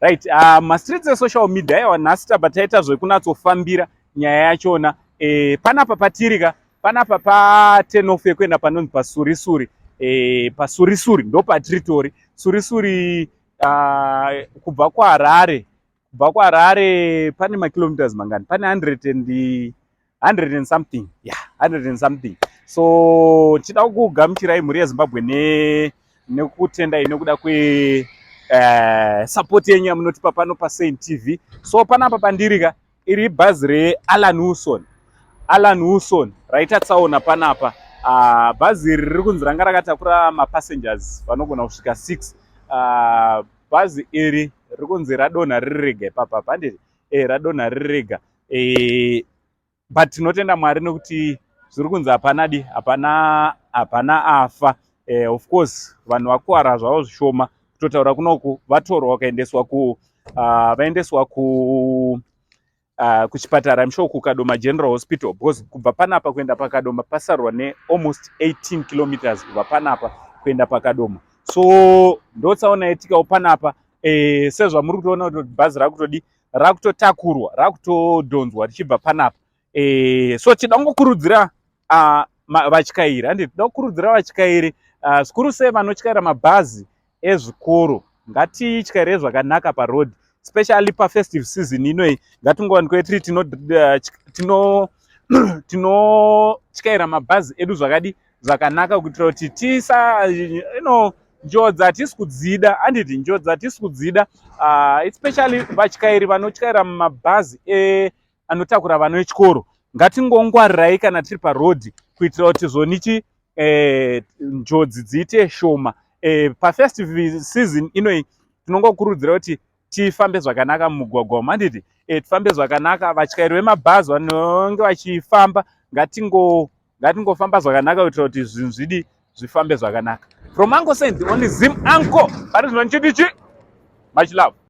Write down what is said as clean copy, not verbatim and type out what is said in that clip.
Right, mastreets esocial media, aiwa, nhasi tabva taita zvekunatsofambira nyaya yachona. Panapa patirika panapa paturn-off yekuenda panonzi paSurisuri. PaSurisuri ndo patiritori Surisuri. Kubva kuHarare pane makilometers mangani? Pane 100 and 100 and something, yeah, 100 and something. So tida kugamuchirai, mhuri yeZimbabwe, nekutendai nekuda kwe support yenyu yamunotipa pano paSaint TV. So panapa pandirika iri bhazi reAlan Wilson, Alan Wilson raita tsaona panapa. Bhazi iri riri kunzi ranga rakatakura mapassengers vanogona kusvika 6. Bhazi iri riri kunzi radonha riri rega ipapapa, handiti? Radonha riri rega, but tinotenda Mwari nekuti zviri kunzi hapana di hapana hapana afa. Of course vanhu vakuwara zvavo zvishoma. Kutotaura kunoku vatorwa vakaendeswa ku vaendeswa ku kuchipatara, I'm sure kuKadoma General Hospital, because kubva panapa kuenda paKadoma pasarwa nealmost 18 kilometers kubva panapa kuenda paKadoma. So ndotsaona itikawo panapa. Sezvamuri kutoona kuti bhazi rakutodi rakutotakurwa, rakutodhonzwa richibva panapa. So tida kungokurudzira vatyairi, handiti? Tida kukurudzira vatyairi, zvikuru sei vanotyaira mabhazi ezvikoro. Ngatityairei zvakanaka parodhi, especially pafestive season inoi. Ngatingowanikwe tiri tinotyaira mabhazi edu zvakadi zvakanaka, kuitira kuti tisa njodzi hatisi kudzida, handiti? Njodzi hatisi kudzida, especially vatyairi vanotyaira mabhazi anotakura vana vechikoro. Ngatingongwarirai kana tiri parodhi, kuitira kuti zvonichi njodzi dziite shoma. Pafestive season inoi tinongokurudzira kuti tifambe zvakanaka mumugwagwa umu, handiti? Tifambe zvakanaka. Vatyairi vemabhazi vanonge vachifamba, ngatingofamba zvakanaka kuitira kuti zvinhu zvidi zvifambe zvakanaka. From Uncle Saint, the only Zim uncle, pari zvino nchitichi much love.